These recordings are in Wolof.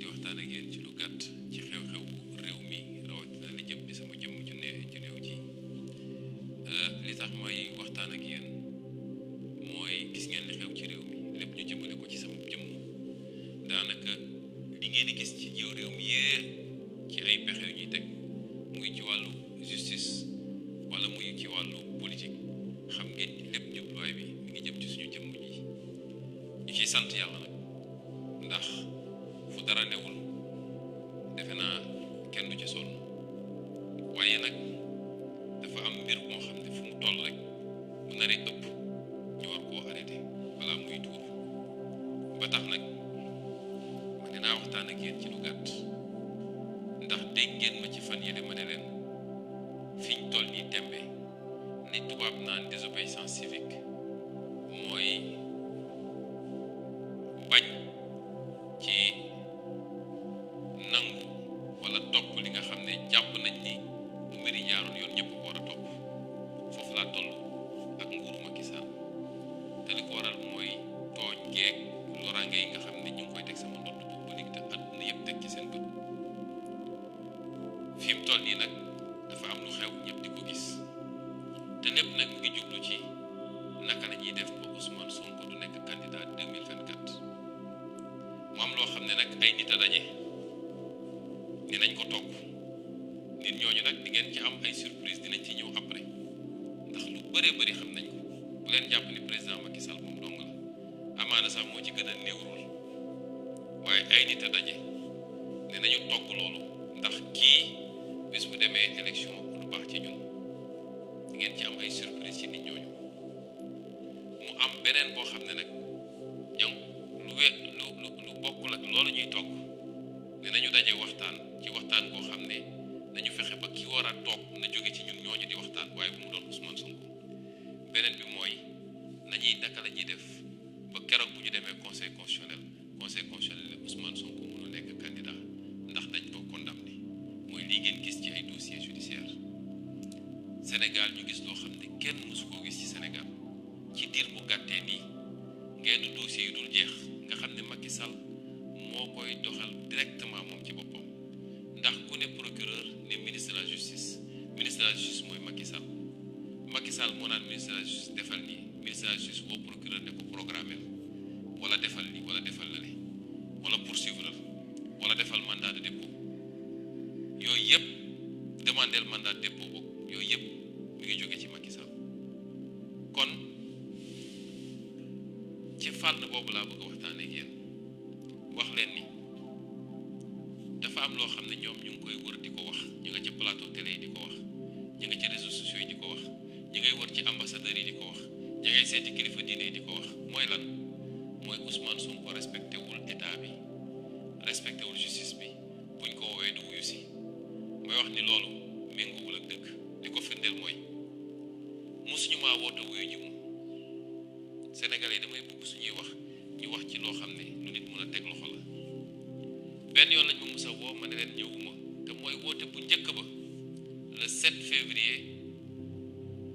di waxtaan ak yéen ci lu gàtt ci xew-xew réew mi rawatina li jëm bi sama jëmm ju néew ji li tax may waxtaan ak yéen mooy gis ngeen li xew ci réew mi lépp ñu jëmale ko ci sama jëmm daanaka li ngeen di gis ci jiw réew mi yee ci ay pexe yu ñuy teg muy ci wàllu justice wala muy ci wàllu politique xam ngeen lépp jubluwaay bi mi ngi jëm ci suñu jëmm ji ñu ciy sant yàlla nag ndax fu dara newul defe naa kenn du ci sonn waaye nag dafa am mbir moo xam ne fu mu toll rek bu naree ëpp ñu war koo arrêté balaa muy tuur ba tax nag ma dinaa waxtaan ak yéen ci lu gàtt ndax dégg ngeen ma ci fan yële ma ne leen fi ñu toll nii tembe ni tubaab naan désobéissance civique mooy bañ ci nangu wala topp li nga xam ne jàpp nañ ni bu mbiri jaaroon yoon ñëpp ko war a topp foofu laa toll ak nguuru Mackysall te li ko waral mooy tooñ geeg loraange yi nga xam ne ñu ngi koy teg sama ndodd boobu ba léegi te àdduna yëpp teg ci seen bët fi mu toll nii nag dafa am lu xew ñëpp di ko gis te lépp nag mu ngi jublu ci naka la ñuy def ba Ousmane Sonko du nekk candidat 2024 mu am loo xam ne nag ay nit a daje ni nañ ko togg nit ñooñu nag di ngeen ci am ay surprise dinañ ci ñëw après ndax lu bëree bëri xam nañ ko bu leen jàpp ni président Mackysall moom dong la amaana sax moo ci gën a néew rôle waaye ay nit a daje ne nañu togg loolu ndax kii bis bu demee élection lu baax ci ñun di ngeen ci am ay surprise ci nit ñooñu mu am beneen boo xam ne nag ñoom lu bokkul ak loolu ñuy togg ne nañu daje waxtaan ci waxtaan boo xam ne nañu fexe ba ki war a toog na jóge ci ñun ñooñu di waxtaan waaye bu mu doon Ousmane Sonko beneen bi mooy nañuy naka la ñuy def ba keroog bu ñu demee conseil constitutionnel ne Ousmane Sonko mënu nekk candidat ndax dañ ko condamné mooy lii ngeen gis ci ay dossier judiciaire Sénégal ñu gis loo xam ne kenn mësu koo gis ci Sénégal ci diir bu gàttee nii ngeen dossier yu dul jeex nga xam ne Mackysall moo koy doxal directement moom ci boppam ndax ku ne procureur ne ministre de la justice mooy Mackysall moo naan ministre de la justice defal nii ministre de la justice woo procureur ne ko programmer wala defal nii wala defal la ne wala poursuivre wala defal mandat de dépôt yooyu yëpp demandeel mandat de dépôt boobu yooyu yëpp mi ngi jóge ci Mackysall kon ci fànn boobu laa bëgg a waxtaanee ak yéen wax leen ni dafa am loo xam ne ñoom ñu ngi koy wër di ko wax ñu nga ci plateau télé yi di ko wax ñu nga ci réseaux sociaux yi di ko wax ñu ngay wër ci ambassadeurs yi di ko wax ñu ngay seeti kilifa diine yi di ko wax mooy lan mooy Ousmane Sonko respecté wul état bi respecté wul justice bi buñ ko woowee du wuyu si mooy wax ni loolu méngoowul ak dëgg li ko firndeel mooy mosuñu maa woote wuyu ñu mu Sénégalais yi damay bëgg suñuy wax ñu wax ci loo xam ne lu nit mën a teg loxo la benn yoon lañ ma mos a woo ma ne leen ñëwuma te mooy woote bu njëkk ba le 7 février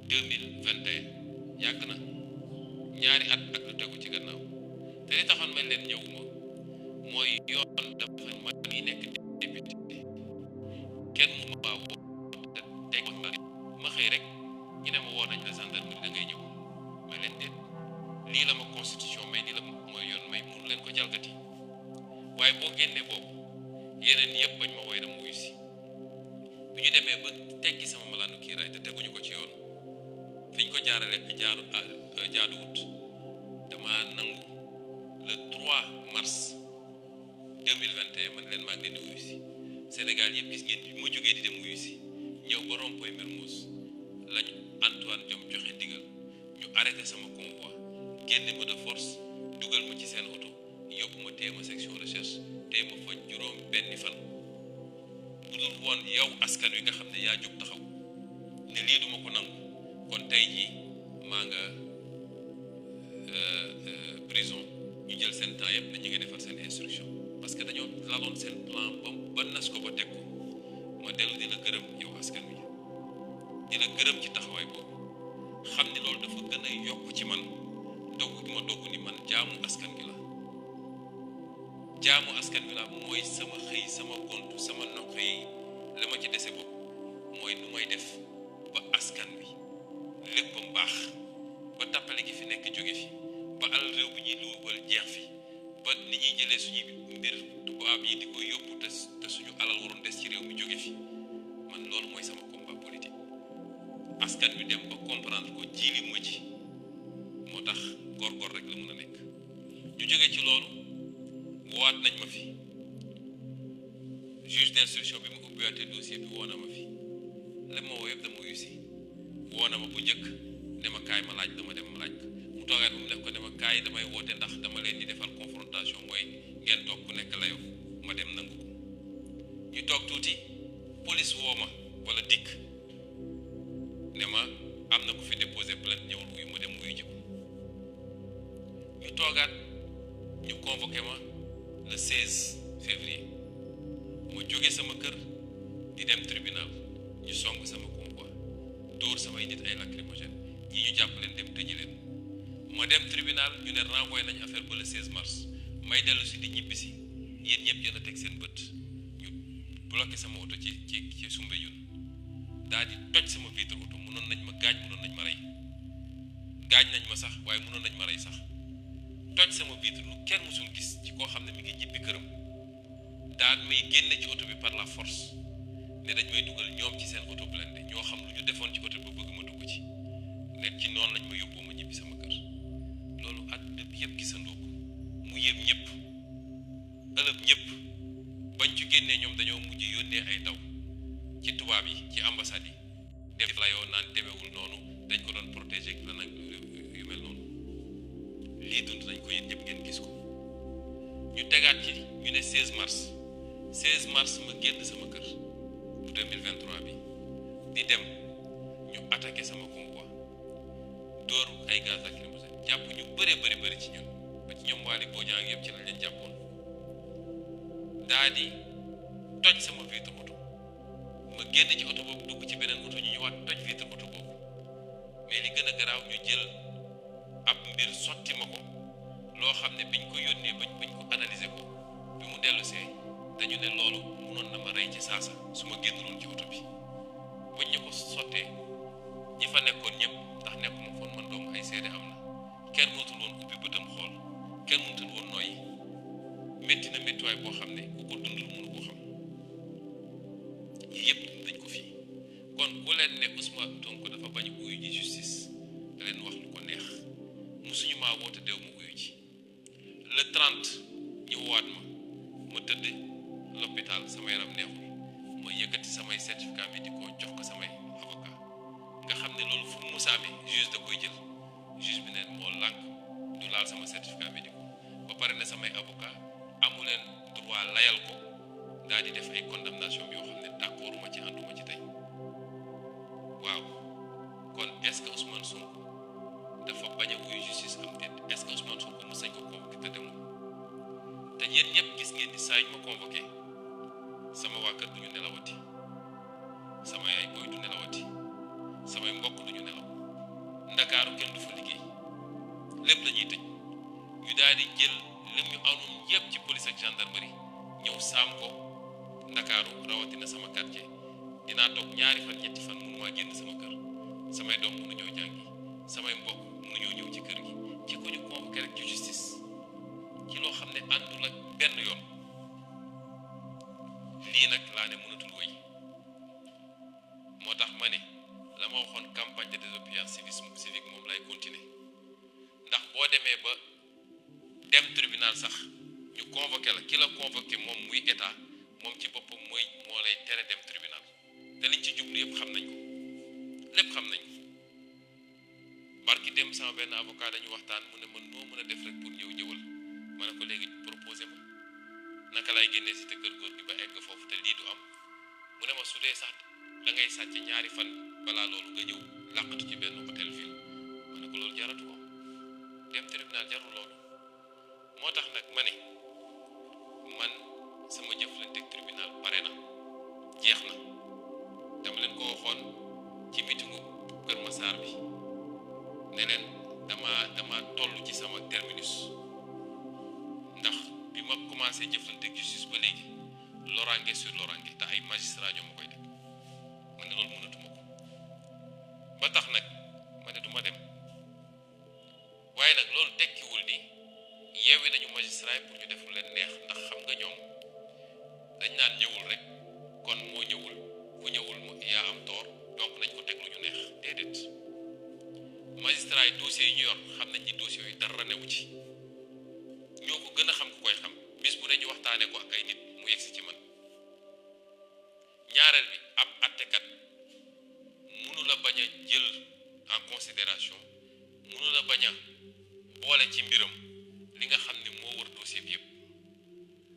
2021 yàgg na ñaari at ak lu tegu ci gannaaw te li taxoon man leen ñëwuma mooy yoon dafa ma ngi nekk député kenn mu ma baa woo te teg ma xëy rek ñu ne ma woo nañ la gendarmerie da ngay ñëw ma leen déet lii la ma constitution may lii la mooy yoon may mënu leen ko jalgati waaye boo génnee boobu yeneen yëpp bañ ma woy dama wuyu si bu ñu demee ba teggi sama malaanu kiiraay te teguñu ko ci yoon fi ñu ko jaarale jaaduwut dama nangu le 3 mars 2021 man leen maa ngi leen di wuyu si Sénégal yëpp gis ngeen bi ma jógee di dem wuyu si ñëw ba rond-point Mermoz lañu Antoine Diome joxe ndigal ñu arrêté sama convoi génne ma de force dugal ma ci seen oto yóbbu ma téye ma section recherche téye ma fa juróom benni fan bu dul woon yow askan wi nga xam ne yaa jóg taxaw ne lii duma ko nangu kon tey jii maa nga prison ñu jël seen temps yëpp ne ñu ngi defar seen instruction parce que dañoo laloon seen plan ba nas ko ba teg ko ma dellu di la gërëm yow askan wi di la gërëm ci taxawaay boobu xam ni loolu dafa gën a yokk ci man dogu gi ma dogu ni man jaamu askan gi la jaamu askan wi la mooy sama xëy sama gontu sama noq yi la ma ci dese bopp mooy nu may def ba askan wi léppam baax ba tappale gi fi nekk jóge fi ba alal réew bu ñuy luubal jeex fi ba ni ñuy jëlee suñuy mbir tubaab yi di ko yóbbu te suñu alal waroon des ci réew mi jóge fi man loolu mooy sama combat politique askan wi dem ba comprendre ko jiili ma ji moo tax góor-góor rek la mën a nekk ñu jóge ci loolu waat nañ ma fi juge d'instruction bi mu ubbiwaatee dossier bi woo na ma fi la ma woo yëpp dama wuyu si woo na ma bu njëkk ne ma kaay ma laaj dama dem ma laaj ko mu toogaat bu mu def ko ne ma kaay damay woote ndax dama leen di defal confrontation mooy ngeen toog ku nekk la yow ma dem nangu ko ñu toog tuuti police woo ma wala dikk ne ma am na ku fi déposé plainte ñëwul wuyu ma dem wuyu ji ko ñu toogaat ñu convoqué ma le 16 février ma jóge sama kër di dem tribunal ñu song sama convoi dóor samay nit ay lacrymogène ñi ñu jàpp leen dem tëji leen ma dem tribunal ñu ne renvoyé nañ affaire ba le 16 mars may dellu si di ñibbisi yéen ñëpp yéen a teg seen bët ñu bloqué sama oto ci Soumbédioune daal di toj sama vitre oto mënoon nañ ma gaañ mënoon nañ ma rey gaañ nañ ma sax waaye mënoon nañ ma rey sax toj sama vitre lu kenn mësul gis ci koo xam ne mi ngi ñibbi këram daal may génne ci oto bi par la force ne dañ may dugal ñoom ci seen oto blindé ñoo xam lu ñu defoon ci oto bi ba bëgg ma dugg ci nekk ci noonu lañ ma yóbboo ma ñibbi sama kër loolu àdduna bi yëpp gisandoo ko mu yéem ñëpp ëlëb ñëpp bañ ci génnee ñoom dañoo mujj yónnee ay ndaw ci tubaab yi ci ambassade yi def la yoo naan demewul noonu dañ ko doon protéger la nag yu mel noonu lii dund nañ ko yéen ñëpp ngeen gis ko ñu tegaat ci ñu ne 16 mars ma génn sama kër bu 2023 bi di dem ñu attaqué sama convoi dóor ay gaz lacrymogène jàpp ñu bëri ci ñun ba ci ñoom waali boojaa ak yëpp ci lañ leen jàppoon daa di toj sama vitre oto ma génn ci oto boobu dugg ci beneen oto ñu ñëwaat toj vitre oto boobu mais li gën a garaaw ñu jël ab mbir sotti ma ko loo xam ne biñ ko yónnee bañ ko analyser ko bi mu dellusee dañu ne loolu mënoon na ma rey ci saasa su ma génnuloon ci oto bi bañ ñu ko sottee ñi fa nekkoon ñëpp ndax nekkuma foon man doom ay seede am na kenn mënatul woon ubbi bëtam xool kenn mënatul woon noyyi métti na méttiwaay boo xam ne ku ko dundul mënu ko xam yii yëpp dañ ko fii kon ku leen ne Ousmane Sonko dafa bañ uyu ji justice da leen wax lu ko neex musuñu maa woote deew mu uyu ji le 30 ñu waat ma tëdd l'hôpital sama yaram neexul ma yëkkati samay certificat médicaux jox ko samay avocat nga xam ne loolu fu mu musa amee juge da koy jël juge bi neen moo lànk du laal sama certificat médicaux ba pare ne samay avocat amu leen droit layal ko daal di def ay condamnation yoo xam ne d'accord ma ci ànduma ci tey waaw kon est-ce que Ousmane Sonko dafa bañ a wuyu justice am déet est-ce que Ousmane Sonko mos nañ ko convoqué te demul te yéen ñëpp gis ngeen ni saa yu ma convoqué sama waa kër du ñu nelawati sama yaay booy du nelawati samay mbokk du ñu nelaw ndakaaru kenn du fa liggéey lépp la ñuy tëj ñu daal di jël lim ñu amoon yëpp ci police ak gendarmerie ñëw saam ko ndakaaru rawatina sama quartier dinaa toog ñaari fan ñetti fan mënumaa génn sama kër samay doom mënuñoo jàngi samay mbokk mënuñoo ñëw ci kër gi ci ko ñu convoqué rek ci justice ci loo xam ne àndul ak benn yoon lii nag laa ne mënatul wéy moo tax ma ne la ma waxoon campagne de désobéissance civique moom lay continuer ndax boo demee ba dem tribunal sax ñu convoqué la ki la convoqué moom muy état moom ci boppam moo lay tere dem tribunal te liñ ci jublu yëpp xam nañ ko lépp xam nañ ko barki dem sama benn avocat dañu waxtaan mu ne man noo mën a def rek pour ñëwal ma ne ko léegi proposé ma naka lay génnee si te kër góor gi ba egg foofu te lii du am mu ne ma su dee sax da ngay sàcc ñaari fan balaa loolu nga ñëw làqatu ci benn hôtel ville ma ne ko loolu jaratu ko dem tribunal jarul loolu moo tax nag ma ne man sama jëflanteeg tribunal pare na jeex na dama leen ko waxoon ci meetingu Kër Massar bi ne leen dama toll ci sama terminus ndax bi ma commencé commencé jëflante ak justice ba léegi loraange sur loraange te ay magistrat ñoo ma koy def man ne loolu mënatuma ko ba tax nag ma ne du ma dem waaye nag loolu tekkiwul ni yeewi nañu magistrat pour ñu def lu leen neex ndax xam nga ñoom dañ naan ñëwul rek kon moo ñëwul ku ñëwul yaa am tort donc nañ ko teg lu ñu neex déedéet magistrat yi dossiers yi ñu yor xam nañ ni dossiers yi dara newu ci ñoo ko gën a xam ku koy xam bis bu ne ñu waxtaanee ko ak ay nit mu yegsi ci man ñaareel bi ab attekat mënu la bañ a jël en considération mënu la bañ a boole ci mbiram li nga xam ne moo wër dossier bi yëpp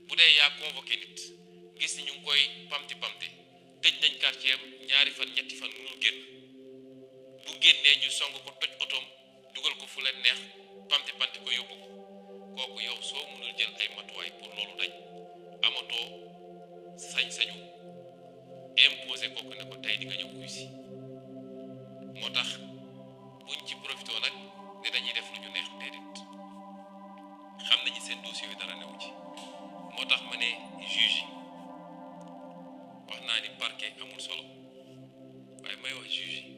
bu dee yaa convoqué nit gis ni ñu ngi koy pamti tëj nañ quartier am ñaari fan ñetti fan mënul génn bu génnee ñu song ko toj otoom dugal ko fu leen neex pamti ko yóbbu ko kooku yow soo mënul jël ay matuwaay pour loolu dañ amatoo sañ-sañu imposé kooku ne ko tey di nga ñëw uy si moo tax buñ ci profité nag ne dañuy def lu ñu neex déedéet xam nañu seen dossier yi dara newu ci moo tax ma ne juge yi wax naa ni parquet amul solo waaye may wax juge yi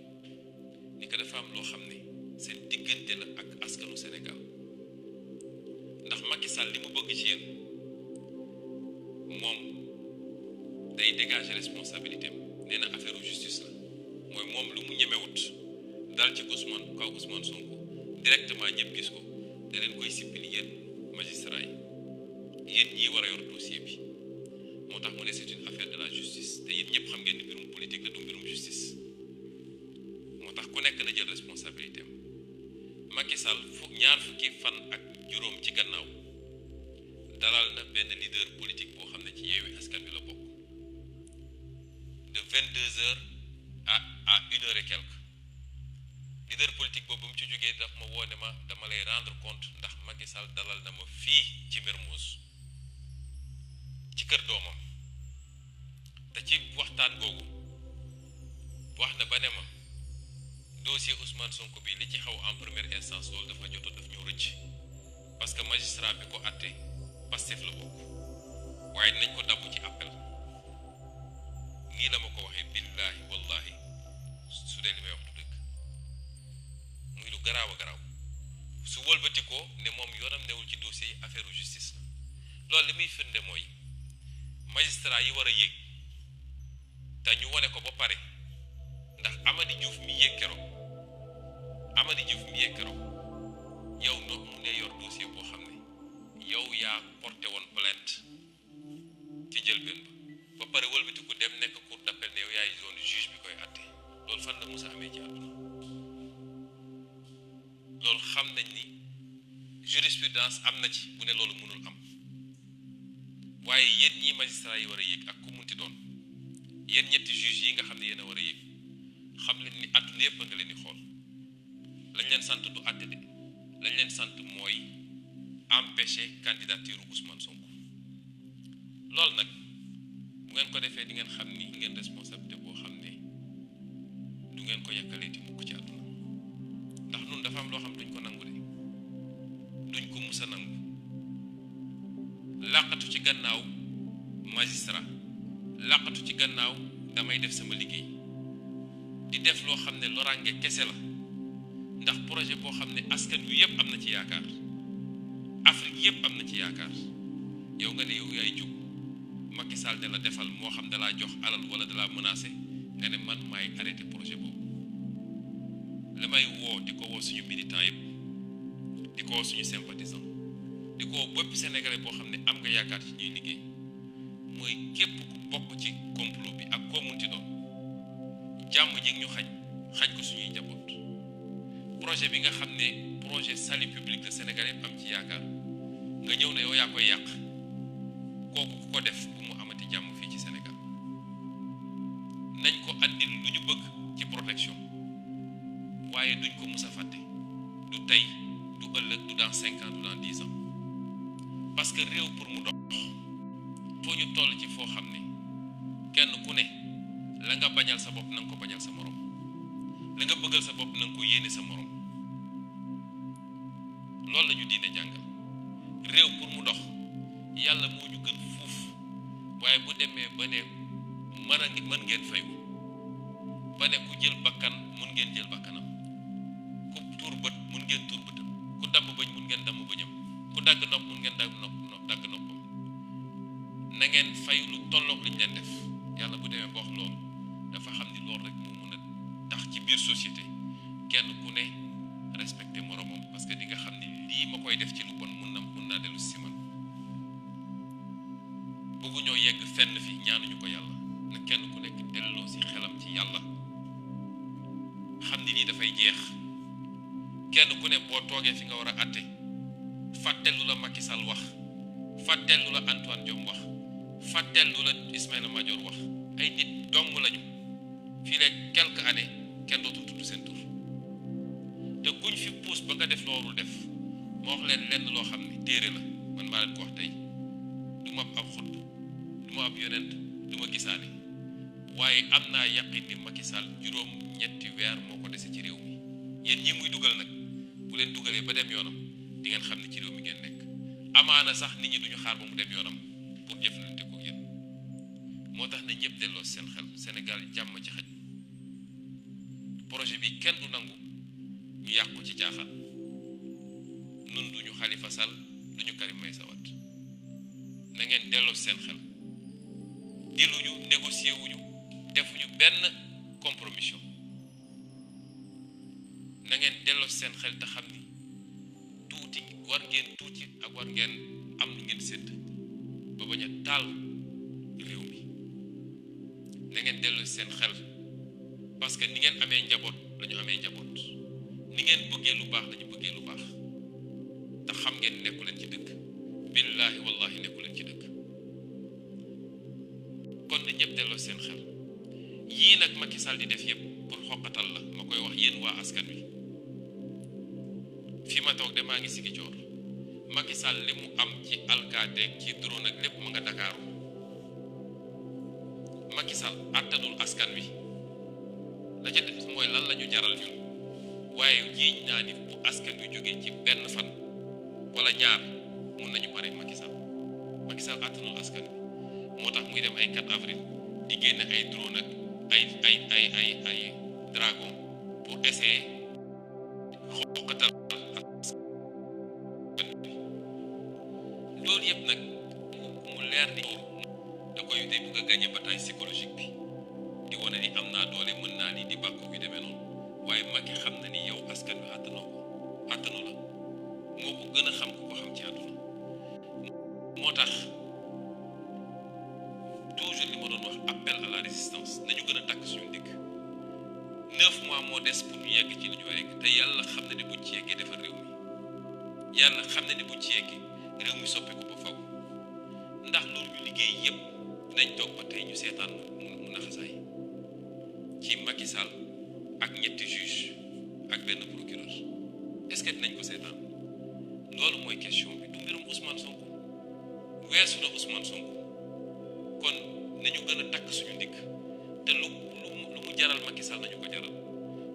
ni ko dafa am loo xam ne seen diggante la ak askanu Sénégal ndax Mackysall li mu bëgg ci yéen moom day dégager responsabilité am nee na affaire justice la mooy moom lu mu ñemewut dal ci Ousmane Sonko directement ñëpp gis ko da leen koy sippili yéen magistrat yi yéen ñii war a yor dossier bi moo tax mu ne c'est une affaire de la justice te yéen ñëpp xam ngeen ni mbirum politique la du mbirum justice moo tax ku nekk na jël responsabilité am Mackysall ñaar fukki fan ak juróom ci gannaaw dalal na benn leader politique boo xam ne ci Yewwi Askan Wi la bokk de 22h à 1h et quelque leader politique boobu mu ci jógee daf ma woo ne ma dama lay rendre compte ndax Mackysall dalal na ma fii ci Mermoz ci kër doomam te ci waxtaan googu wax na ba ne ma dossier Ousmane Sonko bi li ci xaw en première instance loolu dafa joto daf ñu rëcc parce que magistrat bi ko àtte Pastef la bokk waaye dinañ ko dabu ci appel nii la ma ko waxee billaahi wallahi su dee li may wax du dëgg muy lu garaaw a garaaw su wëlbati ko ne moom yoonam newul ci dossier yi affaire justice la loolu li muy firnde mooy magistrat yi war a yéeg te ñu wone ko ba pare ndax Amady Diouf mi yéeg keroog yow noo mu ne yor dossier boo xam ne yow yaa porté woon plainte ci njëlbéen ba pare wëlbati ko dem nekk cour d'appel ne yow yaay zone juge bi koy àtte loolu fan la mos a amee ci àdduna loolu xam nañ ni jurisprudence am na ci bu ne loolu mënul am waaye yéen ñii magistrat yi war a yéeg ak ku munti doon yéen ñetti juge yi nga xam ne yéen a war a yéeg xam leen ni àdduna yëpp a nga leen di xool lañ leen sant du àtte de lañ leen sant mooy empêcher candidature Ousmane Sonko loolu nag bu ngeen ko defee di ngeen xam ni ngeen responsabilité boo xam ne du ngeen ko yàkkalee ti mukk ci àdduna ndax nun dafa am loo xam duñ ko nangu de duñ ko mus a nangu làqatu ci gannaaw magistrat làqatu ci gannaaw damay def sama liggéey di def loo xam ne loraange kese la ndax projet boo xam ne askan wi yëpp am na ci yaakaar Afrique yëpp am na ci yaakaar yow nga ne yow yaay jóg Mackysall ne la defal moo xam dalaa jox alal wala dalaa menacé nga ne man maay arrêté projet boobu li may woo di ko woo suñu militant yëpp di ko woo suñu sympathisant di ko woo bépp sénégalais boo xam ne am nga yaakaar ci ñuy liggéey mooy képp ku bokk ci complot bi ak koo munti doon jàmm ji ñu xañ ko suñuy njaboot projet bi nga xam ne projet salut public de Sénégal yëpp am ci yaakaar nga ñëw ne yow yaa koy yàq kooku ku ko def bu mu amati jàmm fii ci Sénégal nañ ko andil lu ñu bëgg ci protection waaye duñ ko mus a fàtte du tey du ëllëg du dans 5 ans du dans 10 ans parce que réew pour mu dox foo ñu toll ci foo xam ne kenn ku ne la nga bañal sa bopp na nga ko bañal sa morom la nga bëggal sa bopp na nga ko yéene sa morom loolu la ñu diine jàngal réew pour mu dox yàlla moo ñu gën fuuf waaye bu demee ba ne mën ngeen fayu ba ne ku jël bakkan mun ngeen jël bakkanam ku tuur bët mun ngeen tuur bëtam ku damm bëñ mun ngeen damm bëñam ku dagg nopp mun ngeen dagg noppam na ngeen fayu lu tolloog liñ leen def yàlla bu demee ba wax loolu dafa xam ni loolu rek moo mun a tax ci biir société kenn ku ne respecté moromam parce que di nga xam ni lii ma koy def ci lu bon mun naa dellu si man bëggu ñoo yegg fenn fi ñaanuñu ko yàlla na kenn ku nekk delloo si xelam ci yàlla xam ni lii dafay jeex kenn ku ne boo toogee fi nga war a àtte fàttel lu la Mackysall wax fàttel lu la Antoine Diome wax fàttel lu la Ismaïla Madior wax ay nit dong lañu fii léeg quelques années kenn dootul tudd seen tur te kuñ fi puus ba nga def loolu def moo wax leen lenn loo xam ne téere la man maa leen ko wax tey du ma ab xutb du ma ab yonent du ma gisaane waaye am naa yaqin ni Mackysall juróom-ñetti weer moo ko dese ci réew mi yéen ñi muy dugal nag bu leen dugalee ba dem yoonam di ngeen xam ne ci réew mi ngeen nekk amaana sax nit ñi duñu xaar ba mu dem yoonam pour jëflante ko yéen moo tax na ñëpp delloo seen xel Sénégal jàmm ci xaj projet bi kenn du nangu ñu yàq ko ci caaxaan nun duñu Khalifa Sall duñu Karim Meïssa Wade na ngeen delloo seen xel diluñu négocier wuñu defuñu benn compromission na ngeen delloo seen xel te xam ni tuuti war ngeen tuuti ak war ngeen am lu ngeen sédd ba bañ a taal réew mi na ngeen delloo seen xel parce que ni ngeen amee njaboot lañu amee njaboot ni ngeen bëggee lu baax lañu bëggee lu baax te xam ngeen nekku leen ci dëkk billaahi wallahi nekku leen ci dëkk kon na ñëpp delloo seen xel yii nag Mackysall di def yëpp pour xoqatal la ma koy wax yéen waa askan wi fi ma toog de maa ngi sigi coor Mackysall li mu am ci alkaateeg ci drone ak lépp ma nga Dakaaru Mackysall àttanul askan wi la ca def mooy lan la ñu jaral ñun waaye jiiñ naa ni bu askan wi jógee ci benn fan wala ñaar mun nañu pare Mackysall àttanul askan wi moo tax muy dem ay 4 avril di génne ay drone ak ay dragon pour essayer xoqatal loolu yëpp nag mu leer ni da koy day bëgg a gagné bataille psychologique bi di wane ni am naa doole mën naa ni di bàkku yu demee noonu waaye Macky xam na ni yow askan wi àttanu la moo ko gën a xam ku ko xam ci àdduna moo tax toujours li ma doon wax appel à la résistance nañu gën a takk suñu ndigg 9 mois moo des pour ñu yegg ci li ñu war a yegg te yàlla xam na ne buñ ci yeggee defar réew mi yàlla xam na ne buñ ci yeggee réew mi soppeeku ba faw ndax loolu ñu liggéey yëpp dinañ toog ba tey ñu seetaan mu naxasaay ci Mackysall ak ñetti juge ak benn procureur est-ce que dinañ ko seetaan loolu mooy question bi du mbirum Ousmane Sonko weesu na Ousmane Sonko kon nañu gën a takk suñu ndigg te lu mu jaral Mackysall nañu ko jaral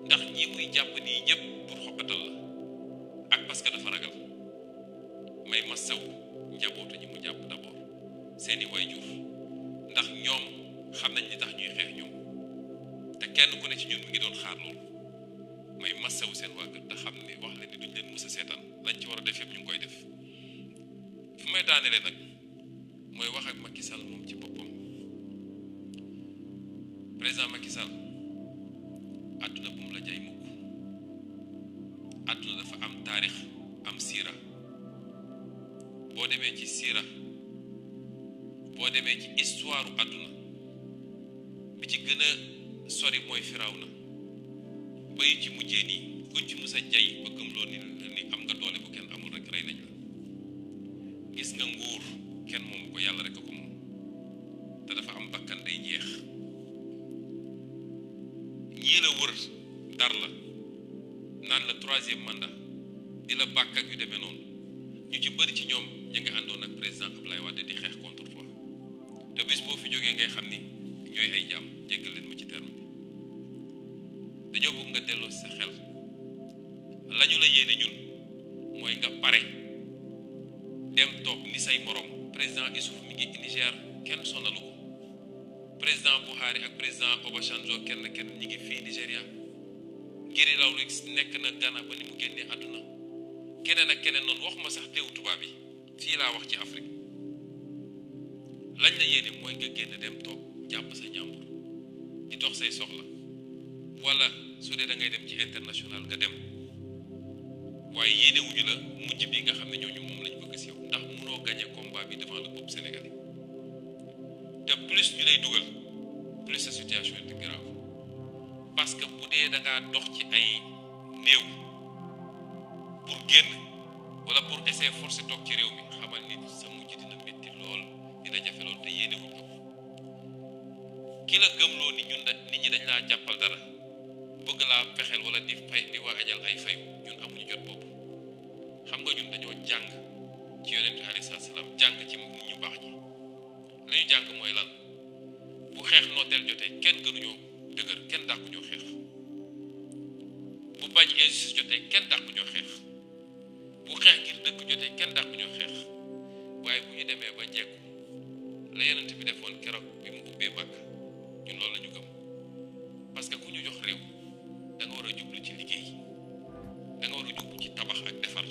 ndax ñi muy jàpp nii ñëpp pour xoqatal la ak parce que dafa ragal may massaw njabootu ñi mu jàpp d'abord seeni waajur ndax ñoom xam nañ li tax ñuy xeex ñoom te kenn ku ne ci ñun mi ngi doon xaar loolu may massaw seen waa kër te xam ne wax leen ni duñ leen mës a seetaan lañ ci war a def yëpp ñu ngi koy def fu may daanelee nag mooy wax ak Mackysall moom ci boppam président Mackysall àdduna bu mu la jay mukk àdduna dafa am taarix am siira boo demee ci siira boo demee ci histoire àdduna bi ci gën a sori mooy Firawna bayu ci mujjee nii kuñ ci mus a jay ba gëmloo ni am nga doole bu kenn amul rek rey nañ la gis nga nguur kenn moomu ko yàlla rek a ko moom te dafa am bakkan day jeex ñii la wër dar la naan la 3e mandat di la bàkk ak yu demee noonu ñu ci bëri ci ñoom ñu ngi àndoon ak président Abdoulaye Wade di xeex contre toi te bis boo fi jógee ngay xam ni ñooy ay jàmm jéggal leen ma ci terme bi dañoo bëgg nga delloo sa xel lañu la yéene ñun mooy nga pare dem toog ni say morom président Issouf mi ngi Niger kenn sonalu ko président Buhari ak président Obasanjo kenn ñi ngi fii Nigéria Giri Lawrix nekk na Ghana ba ni mu génnee àdduna keneen ak keneen noonu waxuma sax teewu tubaab yi fii laa wax ci Afrique lañ la yéene mooy nga génn dem toog jàpp sa ñàmbur di dox say soxla wala su dee da ngay dem ci international nga dem waaye yéene wuñu la mujj bi nga xam ne ñooñu moom lañ bëgg si yow ndax mënoo gagné combat bi devant le peuple sénégalais te plus ñu lay dugal plus sa situation est grave parce que bu dee da ngaa dox ci ay néew pour génn wala pour essayer forcer toog ci réew mi xamal ni sa mujj dina métti lool dina jafe lool te yéene wuñ ko ki la gëmloo ni ñun nit ñi dañ laa jàppal dara bëgg laa fexeel wala di fay di waajal ay fayu ñun amuñu jot boobu xam nga ñun dañoo jàng ci yonent bi alayhi salaam jàng ci nit ñu baax ñi la ñu jàng mooy lan bu xeex nooteel jotee kenn gënuñoo dëgër kenn dàquñoo xeex bu bañ injustice jotee kenn dàquñoo xeex bu xeex ngir dëkk jotee kenn dàquñoo xeex waaye bu ñu demee ba jekku la yonent bi defoon keroog bi mu ubbee Makka ñun loolu la ñu gëm parce que ku ñu jox réew da nga war a jublu ci liggéey da nga war a jublu ci tabax ak defar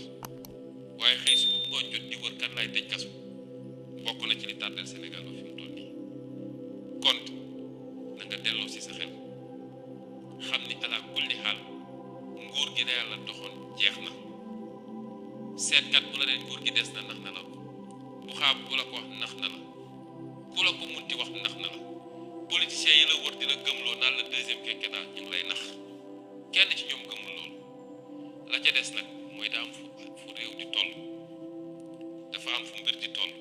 waaye xëy su ngoon jot di wër kan laay tëj kasu bokk na ci li tardel Sénégal ba fi mu toll nii kon na nga delloo si sa xel xam ni ala kulli xaal nguur gi da yàlla doxoon jeex na seetkat bu la neen nguur gi des na nax na la bu xaab bu la ko wax nax na la ku la ko munti wax nax na la politiciens yi la wër di la gëmloo naan la deuxième quinquennat ñu ngi lay nax kenn ci ñoom gëmul loolu la ca des nag mooy daa am fu réew di toll dafa am fu mbir di toll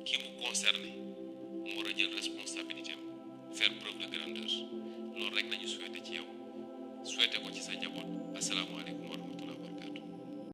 kii mu concerné mu war a jël responsabilité am faire preuve de grandeur loolu rek nañu souhaité ci yow souhaité ko ci sa njaboot asalaamaaleykum